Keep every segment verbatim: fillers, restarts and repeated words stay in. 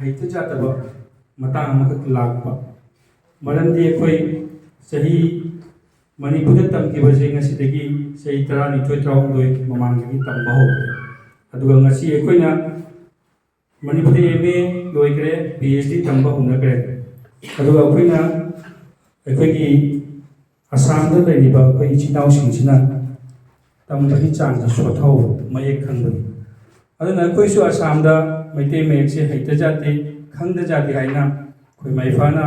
ꯍꯩꯇ ꯆꯥꯗꯕ ꯃꯇꯥꯡ ꯑꯃꯈꯛ ꯂꯥꯛꯄ꯫ ꯃꯔꯝꯗꯤ ꯑꯩꯈꯣꯏ ꯆꯍꯤ ꯃꯅꯤꯄꯨꯔꯗ ꯇꯝꯈꯤꯕꯁꯦ ꯉꯁꯤꯗꯒꯤ ꯆꯍꯤ ꯇꯔꯥꯅꯤꯊꯣꯏ, ꯇꯔꯥꯍꯨꯝꯗꯣꯏ ꯃꯃꯥꯡꯗꯒꯤ ꯇꯝꯕ ꯍꯧꯈ꯭ꯔꯦ꯫ ꯑꯗꯨꯒ ꯉꯁꯤ ꯑꯩꯈꯣꯏꯅ ꯃꯅꯤꯄꯨꯔꯗ M A ꯂꯣꯏꯈ꯭ꯔꯦ, P H D ꯇꯝꯕ ꯍꯧꯅꯈ꯭ꯔꯦ꯫ ꯑꯗꯨꯒ ꯑꯩꯈꯣꯏꯅ ꯑꯩꯈꯣꯏꯒꯤ ꯑꯁꯥꯝꯗ ꯂꯩꯔꯤꯕ ꯑꯩꯈꯣꯏ ꯏꯆꯤꯟ ꯏꯅꯥꯎꯁꯤꯡꯁꯤꯅ ꯇꯝꯕꯒꯤ ꯆꯥꯡꯁꯦ ꯁꯣꯊꯍꯧꯕ, ꯃꯌꯦꯛ ꯈꯪꯕꯒꯤ꯫ ꯑꯗꯨꯅ ꯑꯩꯈꯣꯏꯁꯨ ꯑꯁꯥꯝꯗ ꯃꯩꯇꯩ ꯃꯌꯦꯛꯁꯦ ꯍꯩꯇ ꯖꯥꯠꯇꯦ, ꯈꯪꯗ ꯖꯥꯠꯇꯦ ꯍꯥꯏꯅ ꯑꯩꯈꯣꯏ ꯃꯩꯐꯥꯅ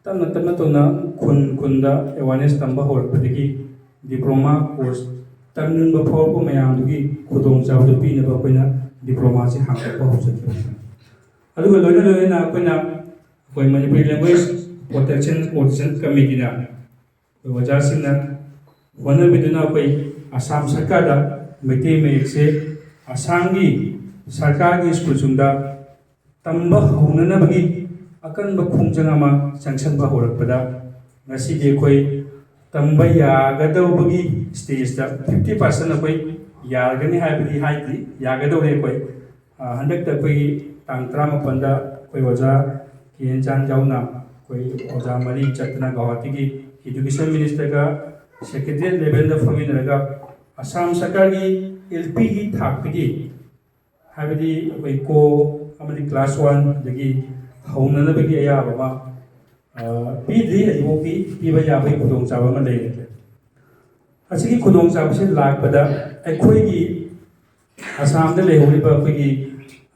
ꯇꯞꯅ ꯇꯞꯅ ꯇꯧꯅ ꯈꯨꯟ ꯈꯨꯟꯗ awareness ꯇꯝꯕ ꯍꯧꯔꯛꯄꯗꯒꯤ diploma course ꯇꯝꯅꯤꯡꯕ ꯐꯥꯎꯔꯛꯄ ꯃꯌꯥꯝꯗꯨꯒꯤ ꯈꯨꯗꯣꯡꯆꯥꯕꯗꯨ ꯄꯤꯅꯕ ꯑꯩꯈꯣꯏꯅ diploma ꯁꯦ ꯍꯥꯡꯗꯣꯛꯄ ꯍꯧꯖꯈꯤꯕꯅꯤ꯫ ꯑꯗꯨꯒ ꯂꯣꯏꯅ ꯂꯣꯏꯅꯅ ꯑꯩꯈꯣꯏꯅ ꯑꯩꯈꯣꯏ Manipuri Language Protection Coordination Committee ꯅ ꯑꯩꯈꯣꯏ ꯑꯣꯖꯥꯁꯤꯡꯅ ꯍꯣꯠꯅꯕꯤꯗꯨꯅ ꯑꯩꯈꯣꯏ ꯑꯁꯥꯝ ꯁꯔꯀꯥꯔꯗ ꯃꯩꯇꯩ ꯃꯌꯦꯛꯁꯦ ꯑꯁꯥꯝꯒꯤ ꯁꯔꯀꯥꯔꯒꯤ ꯁ꯭ꯀꯨꯜꯁꯤꯡꯗ ꯇꯝꯕ ꯍꯧꯅꯅꯕꯒꯤ ꯑꯀꯟꯕ ꯈꯣꯡꯖꯪ ꯑꯃ ꯆꯪꯁꯤꯟꯕ ꯍꯧꯔꯛꯄꯗ ꯉꯁꯤꯗꯤ ꯑꯩꯈꯣꯏ ꯇꯝꯕ ꯌꯥꯒꯗꯧꯕꯒꯤ stage ꯇ fifty percent ꯑꯩꯈꯣꯏ ꯌꯥꯔꯒꯅꯤ ꯍꯥꯏꯕꯗꯤ ꯍꯥꯏꯗ꯭ꯔꯤ, ꯌꯥꯒꯗꯧꯔꯦ ꯑꯩꯈꯣꯏ꯫ ꯑ, ꯍꯟꯗꯛꯇ ꯑꯩꯈꯣꯏꯒꯤ ꯇꯥꯡ ꯇꯔꯥꯃꯥꯄꯟꯗ ꯑꯩꯈꯣꯏ ꯑꯣꯖꯥ ꯀꯦ ꯑꯦꯟ ꯆꯥꯟ ꯌꯥꯎꯅ ꯑꯩꯈꯣꯏ ꯑꯣꯖꯥ ꯃꯔꯤ ꯆꯠꯇꯅ ꯒꯧꯍꯥꯇꯤꯒꯤ education minister ꯒ secretariat level ꯗ ꯐꯝꯃꯤꯟꯅꯔꯒ ꯑꯁꯥꯝ ꯁꯔꯀꯥꯔꯒꯤ L P ꯒꯤ ꯊꯥꯛꯇꯒꯤ, ꯍꯥꯏꯕꯗꯤ ꯑꯩꯈꯣꯏ ꯀꯣ ꯑꯃꯗꯤ class one ꯗꯒꯤ ꯍꯧꯅꯅꯕꯒꯤ ꯑꯌꯥꯕ ꯑꯃ, ꯑ, ꯄꯤꯗ꯭ꯔꯤ, ꯍꯧꯖꯤꯛꯐꯥꯎꯗꯤ ꯄꯤꯕ ꯌꯥꯕꯒꯤ ꯈꯨꯗꯣꯡꯆꯥꯕ ꯑꯃ ꯂꯩꯔꯦ꯫ ꯑꯁꯤꯒꯤ ꯈꯨꯗꯣꯡꯆꯥꯕꯁꯤ ꯂꯥꯛꯄꯗ ꯑꯩꯈꯣꯏꯒꯤ ꯑꯁꯥꯝꯗ ꯂꯩꯍꯧꯔꯤꯕ ꯑꯩꯈꯣꯏꯒꯤ,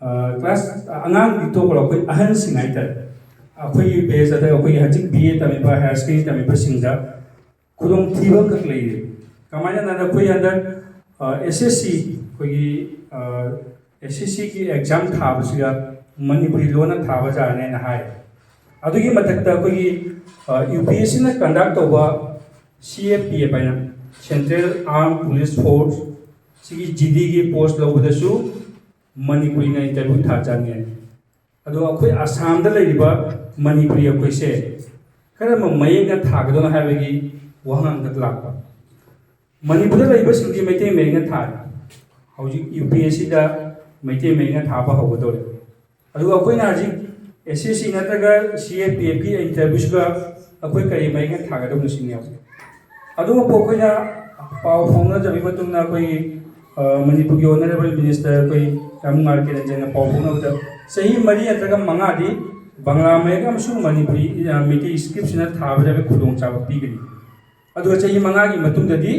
ꯑ, class, ꯑꯉꯥꯡꯗꯤ ꯇꯣꯛꯈ꯭ꯔꯣ, ꯑꯩꯈꯣꯏ ꯑꯍꯟꯁꯤꯡ ꯍꯥꯏꯇꯥꯔꯦ, ꯑꯩꯈꯣꯏꯒꯤ batch ꯑꯗ ꯑꯩꯈꯣꯏꯒꯤ ꯍꯧꯖꯤꯛ B A ꯇꯝꯃꯤꯕ, higher secondary ꯇꯝꯃꯤꯕꯁꯤꯡꯗ ꯈꯨꯗꯣꯡꯊꯤꯕ ꯑꯃꯈꯛ ꯂꯩꯔꯦ꯫ ꯀꯃꯥꯏꯅ ꯍꯥꯏꯔ, ꯑꯩꯈꯣꯏ ꯍꯟꯗꯛ, ꯑ, S S C, ꯑꯩꯈꯣꯏꯒꯤ, ꯑ, S S C ꯒꯤ exam ꯊꯥꯕꯁꯤꯗ ꯃꯅꯤꯄꯨꯔꯤ ꯂꯣꯟꯅ ꯊꯥꯕ ꯌꯥꯔꯅꯦꯅ ꯍꯥꯏ꯫ ꯑꯗꯨꯒꯤ ꯃꯊꯛꯇ ꯑꯩꯈꯣꯏꯒꯤ, ꯑ, U P S C ꯅ conduct ꯇꯧꯕ C A P F ꯍꯥꯏꯅ, Central Armed Police Force, ꯁꯤꯒꯤ G D ꯒꯤ post ꯂꯧꯕꯗꯁꯨ ꯃꯅꯤꯄꯨꯔꯤꯅ interview ꯊꯥ ꯆꯪꯉꯦ꯫ ꯑꯗꯣ ꯑꯩꯈꯣꯏ ꯑꯁꯥꯝꯗ ꯂꯩꯔꯤꯕ ꯃꯅꯤꯄꯨꯔꯤ ꯑꯩꯈꯣꯏꯁꯦ ꯀꯔꯝꯕ ꯃꯌꯦꯛꯅ ꯊꯥꯒꯗꯣꯏꯅꯣ ꯍꯥꯏꯕꯒꯤ ꯋꯥꯍꯪ ꯑꯃꯈꯛ ꯂꯥꯛꯄ꯫ ꯃꯅꯤꯄꯨꯔꯗ ꯂꯩꯕꯁꯤꯡꯗꯤ ꯃꯩꯇꯩ ꯃꯌꯦꯛꯅ ꯊꯥꯔꯤ꯫ ꯍꯧꯖꯤꯛ U P S C ꯗ ꯃꯩꯇꯩ ꯃꯌꯦꯛꯅ ꯊꯥꯕ ꯍꯧꯒꯗꯧꯔꯦ꯫ ꯑꯗꯨꯒ ꯑꯩꯈꯣꯏꯅ ꯍꯧꯖꯤꯛ ꯑꯦꯁ ꯑꯦꯁ ꯁꯤ ꯅꯠꯇ꯭ꯔꯒ ꯁꯤ ꯑꯦ ꯄꯤ ꯑꯦꯐꯀꯤ ꯏꯟꯇꯔꯚ꯭ꯌꯨꯁꯤꯗ ꯑꯩꯈꯣꯏ ꯀꯔꯤ ꯃꯍꯩꯅ ꯊꯥꯒꯗꯕꯅꯣ ꯁꯤꯅꯦꯕ꯫ ꯑꯗꯨꯕꯨ ꯑꯩꯈꯣꯏꯅ ꯄꯥꯎ ꯐꯥꯎꯅꯖꯕꯒꯤ ꯃꯇꯨꯡꯗ ꯑꯩꯈꯣꯏꯒꯤ ꯃꯅꯤꯄꯨꯔꯒꯤ ꯑꯣꯅꯔꯦꯕꯜ ꯃꯤꯅꯤꯁꯇꯔ ꯑꯩꯈꯣꯏ ꯔꯥꯝꯀꯨꯃꯥꯔ ꯀꯦꯔꯟꯖꯟꯅ ꯄꯥꯎ ꯐꯥꯎꯅꯕꯗ ꯆꯍꯤ ꯃꯔꯤ ꯅꯠꯇ꯭ꯔꯒ ꯃꯉꯥꯗꯤ ꯕꯪꯒ꯭ꯂꯥ ꯃꯌꯦꯛ ꯑꯃꯁꯨꯡ ꯃꯅꯤꯄꯨꯔꯤ ꯃꯩꯇꯩ ꯁ꯭ꯀ꯭ꯔꯤꯞꯁꯤꯅ ꯊꯥꯕꯗ ꯈꯨꯗꯣꯡꯆꯥꯕ ꯄꯤꯒꯅꯤ꯫ ꯑꯗꯨꯒ ꯆꯍꯤ ꯃꯉꯥꯒꯤ ꯃꯇꯨꯡꯗꯗꯤ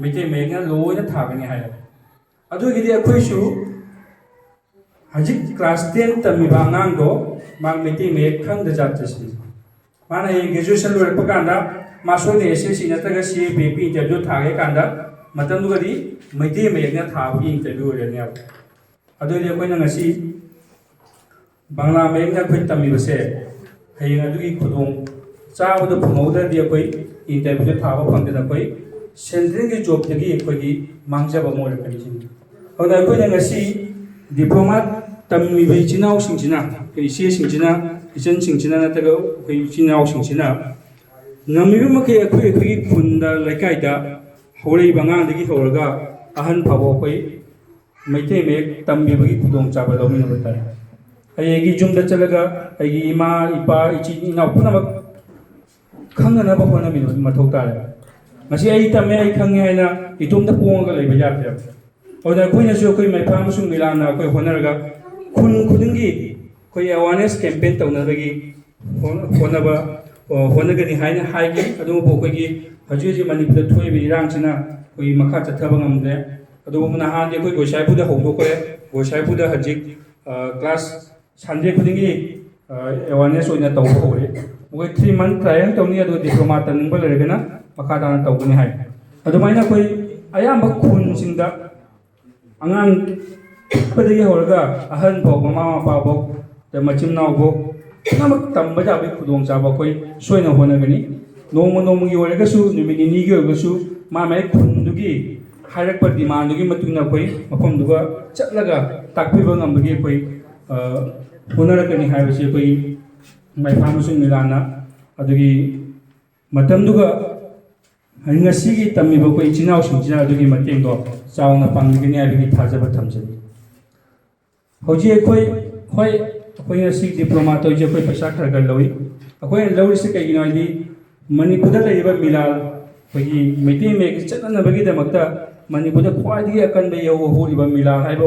ꯃꯩꯇꯩ ꯃꯌꯦꯛꯅ ꯂꯣꯏꯅ ꯊꯥꯒꯅꯤ ꯍꯥꯏꯔꯦ꯫ ꯑꯗꯨꯒꯤꯗꯤ ꯑꯩꯈꯣꯏꯁꯨ ꯍꯧꯖꯤꯛ ꯀ꯭ꯂꯥꯁ ꯇꯦꯟ ꯇꯝꯃꯤꯕ ꯑꯉꯥꯡꯗꯣ ꯃꯥ ꯃꯩꯇꯩ ꯃꯌꯦꯛ ꯈꯪꯗ ꯖꯥꯠ ꯆꯠꯁꯤꯅꯤ꯫ ꯃꯥꯅ ꯍꯌꯦꯡ ꯒ꯭ꯔꯦꯖꯨꯑꯦꯁꯟ ꯂꯣꯏꯔꯛꯄ ꯀꯥꯟꯗ ꯃꯥ ꯁꯣꯏꯗꯅ ꯑꯦꯁ ꯑꯦꯁ ꯁꯤ ꯅꯠꯇ꯭ꯔꯒ ꯁꯤ ꯑꯦ ꯄꯤ ꯑꯦꯐꯀꯤ ꯏꯟꯇꯔꯚ꯭ꯌꯨ ꯊꯥꯒꯦ ꯀꯥꯟꯗ ꯃꯇꯝꯗꯨꯒꯗꯤ ꯃꯩꯇꯩ ꯃꯌꯦꯛꯅ ꯊꯥꯕꯒꯤ ꯏꯟꯇꯔꯚ꯭ꯌꯨ ꯑꯣꯏꯔꯅꯦꯕ꯫ ꯑꯗꯨꯑꯣꯏꯗꯤ ꯑꯩꯈꯣꯏꯅ ꯉꯁꯤ ꯕꯪꯒ꯭ꯂꯥ ꯃꯌꯦꯛꯅ ꯑꯩꯈꯣꯏ ꯇꯝꯃꯤꯕꯁꯦ ꯍꯌꯦꯡ ꯑꯗꯨꯒꯤ ꯈꯨꯗꯣꯡ ꯆꯥꯕꯗꯣ ꯐꯪꯍꯧꯗ꯭ꯔꯗꯤ ꯑꯩꯈꯣꯏ ꯏꯟꯇꯔꯚ꯭ꯌꯨꯗ ꯊꯥꯕ ꯐꯪꯗꯅ ꯑꯩꯈꯣꯏ ꯁꯦꯟꯇ꯭ꯔꯦꯜꯒꯤ ꯖꯣꯕꯇꯒꯤ ꯑꯩꯈꯣꯏꯒꯤ ꯃꯥꯡꯖꯕ ꯑꯃ ꯑꯣꯏꯔꯛꯀꯅꯤ ꯁꯤꯅꯤ꯫ ꯑꯗꯨꯅ ꯑꯩꯈꯣꯏꯅ ꯉꯁꯤ ꯗꯤꯄ꯭ꯂꯣꯃꯥ ꯇꯝꯃꯤꯕ ꯏꯆꯤꯟ ꯏꯅꯥꯎꯁꯤꯡꯁꯤꯅ, ꯑꯩꯈꯣꯏ ꯏꯆꯦꯁꯤꯡꯁꯤꯅ, ꯏꯆꯟꯁꯤꯡꯁꯤꯅ ꯅꯠꯇ꯭ꯔꯒ ꯑꯩꯈꯣꯏ ꯏꯆꯤꯟ ꯏꯅꯥꯎꯁꯤꯡꯁꯤꯅ ꯉꯝꯃꯤꯕ ꯃꯈꯩ ꯑꯩꯈꯣꯏ ꯑꯩꯈꯣꯏꯒꯤ ꯈꯨꯟꯗ, ꯂꯩꯀꯥꯏꯗ ꯍꯧꯔꯛꯏꯕ ꯑꯉꯥꯡꯗꯒꯤ ꯍꯧꯔꯒ ꯑꯍꯟ ꯐꯥꯎꯕ ꯑꯩꯈꯣꯏ ꯃꯩꯇꯩ ꯃꯌꯦꯛ ꯇꯝꯕꯤꯕꯒꯤ ꯈꯨꯗꯣꯡꯆꯥꯕ ꯂꯧꯃꯤꯟꯅꯕ ꯇꯥꯏ꯫ ꯑꯩ ꯑꯩꯒꯤ ꯌꯨꯝꯗ ꯆꯠꯂꯒ ꯑꯩꯒꯤ ꯏꯃꯥ, ꯏꯄꯥ, ꯏꯆꯤꯟ ꯏꯅꯥꯎ ꯄꯨꯝꯅꯃꯛ ꯈꯪꯅꯅꯕ ꯍꯣꯠꯅꯃꯤꯟꯅꯕ ꯃꯊꯧ ꯇꯥꯔꯦ꯫ ꯉꯁꯤ ꯑꯩ ꯇꯝꯃꯦ, ꯑꯩ ꯈꯪꯉꯦ ꯍꯥꯏꯅ ꯏꯇꯣꯝꯇ ꯄꯣꯡꯉꯒ ꯂꯩꯕ ꯌꯥꯗꯦꯕ꯫ ꯑꯗꯨꯅ ꯑꯩꯈꯣꯏꯅꯁꯨ ꯑꯩꯈꯣꯏ ꯃꯩꯐꯥ ꯑꯃꯁꯨꯡ ꯃꯤꯂꯥꯟꯅ ꯑꯩꯈꯣꯏ ꯍꯣꯠꯅꯔꯒ ꯈꯨꯟ ꯈꯨꯗꯤꯡꯒꯤ ꯑꯩꯈꯣꯏ ꯑꯦꯋꯥꯔꯅꯦꯁ ꯀꯦꯝꯄꯦꯟ ꯇꯧꯅꯕꯒꯤ ꯍꯣꯠꯅꯕ ꯍꯣꯠꯅꯒꯅꯤ ꯍꯥꯏꯅ ꯍꯥꯏꯈꯤ꯫ ꯑꯗꯨꯕꯨ ꯑꯩꯈꯣꯏꯒꯤ ꯍꯧꯖꯤꯛ ꯍꯧꯖꯤꯛ ꯃꯅꯤꯄꯨꯔꯗ ꯊꯣꯛꯏꯕ ꯏꯔꯥꯡꯁꯤꯅ ꯑꯩꯈꯣꯏꯒꯤ ꯃꯈꯥ ꯆꯠꯊꯕ ꯉꯝꯗ꯭ꯔꯦ꯫ ꯑꯗꯨꯕꯨ ꯅꯍꯥꯟꯗꯤ ꯑꯩꯈꯣꯏ ꯒꯣꯁꯥꯏꯄꯨꯔꯗ ꯍꯧꯗꯣꯛꯈ꯭ꯔꯦ꯫ ꯒꯣꯁꯥꯏꯄꯨꯔꯗ ꯍꯧꯖꯤꯛ ꯀ꯭ꯂꯥꯁ ꯁꯟꯗꯦ ꯈꯨꯗꯤꯡꯒꯤ ꯑꯦꯋꯥꯔꯅꯦꯁ ꯑꯣꯏꯅ ꯇꯧꯕ ꯍꯧꯔꯦ꯫ ꯃꯈꯣꯏ ꯊ꯭ꯔꯤ ꯃꯟ ꯇ꯭ꯔꯥꯏꯌꯦꯜ ꯇꯧꯅꯤ, ꯑꯗꯨꯒ ꯗꯤꯄ꯭ꯂꯣꯃꯥ ꯇꯝꯅꯤꯡꯕ ꯂꯩꯔꯒꯅ ꯃꯈꯥ ꯇꯥꯅ ꯇꯧꯒꯅꯤ ꯍꯥꯏ꯫ ꯑꯗꯨꯃꯥꯏꯅ ꯑꯩꯈꯣꯏ ꯑꯌꯥꯝꯕ ꯈꯨꯟꯁꯤꯡꯗ ꯑꯉꯥꯡ ꯄꯤꯛꯄꯗꯒꯤ ꯍꯧꯔꯒ ꯑꯍꯟ ꯐꯥꯎ, ꯃꯃꯥ ꯃꯄꯥ ꯐꯥꯎ, ꯑꯗ ꯃꯆꯤꯟ ꯃꯅꯥꯎ ꯐꯥꯎ ꯄꯨꯝꯅꯃꯛ ꯇꯝꯕ ꯌꯥꯕꯒꯤ ꯈꯨꯗꯣꯡꯆꯥꯕ ꯑꯩꯈꯣꯏ ꯁꯣꯏꯅ ꯍꯣꯠꯅꯒꯅꯤ꯫ ꯅꯣꯡꯃ ꯅꯣꯡꯃꯒꯤ ꯑꯣꯏꯔꯒꯁꯨ, ꯅꯨꯃꯤꯠ ꯅꯤꯅꯤꯒꯤ ꯑꯣꯏꯔꯒꯁꯨ, ꯃꯥ ꯃꯥꯒꯤ ꯈꯨꯟꯗꯨꯒꯤ ꯍꯥꯏꯔꯛꯄ ꯗꯤꯃꯥꯟꯗꯨꯒꯤ ꯃꯇꯨꯡ ꯏꯟꯅ ꯑꯩꯈꯣꯏ ꯃꯐꯝꯗꯨꯒ ꯆꯠꯂꯒ ꯇꯥꯛꯄꯤꯕ ꯉꯝꯕꯒꯤ ꯑꯩꯈꯣꯏ ꯍꯣꯠꯅꯔꯛꯀꯅꯤ ꯍꯥꯏꯕꯁꯤ ꯑꯩꯈꯣꯏ ꯃꯩꯐꯥ ꯑꯃꯁꯨꯡ ꯃꯤꯂꯥꯟꯅ ꯑꯗꯨꯒꯤ ꯃꯇꯝꯗꯨꯒ ꯉꯁꯤꯒꯤ ꯇꯝꯃꯤꯕ ꯑꯩꯈꯣꯏ ꯏꯆꯤꯟ ꯏꯅꯥꯎꯁꯤꯡꯁꯤꯅ ꯑꯗꯨꯒꯤ ꯃꯇꯦꯡꯗꯣ ꯆꯥꯎꯅ ꯄꯥꯡꯕꯤꯒꯅꯤ ꯍꯥꯏꯕꯒꯤ ꯊꯥꯖꯕ ꯊꯝꯖꯔꯤ꯫ ꯍꯧꯖꯤꯛ ꯑꯩꯈꯣꯏ ꯍꯣꯏ, ꯑꯩꯈꯣꯏ ꯉꯁꯤ ꯗꯤꯄ꯭ꯂꯣꯃꯥ ꯇꯧꯔꯤꯁꯦ ꯑꯩꯈꯣꯏ ꯄꯩꯁꯥ ꯈꯔ ꯈꯔ ꯂꯧꯏ꯫ ꯑꯩꯈꯣꯏꯅ ꯂꯧꯔꯤꯁꯦ ꯀꯩꯒꯤꯅꯣ ꯍꯥꯏꯗꯤ, ꯃꯅꯤꯄꯨꯔꯗ ꯂꯩꯔꯤꯕ ꯃꯤꯂꯥꯜ, ꯑꯩꯈꯣꯏꯒꯤ ꯃꯩꯇꯩ ꯃꯌꯦꯛꯁꯦ ꯆꯠꯅꯅꯕꯒꯤꯗꯃꯛꯇ ꯃꯅꯤꯄꯨꯔꯗ ꯈ꯭ꯋꯥꯏꯗꯒꯤ ꯑꯀꯟꯕ ꯌꯧꯕ ꯍꯧꯔꯤꯕ ꯃꯤꯂꯥꯜ ꯍꯥꯏꯕ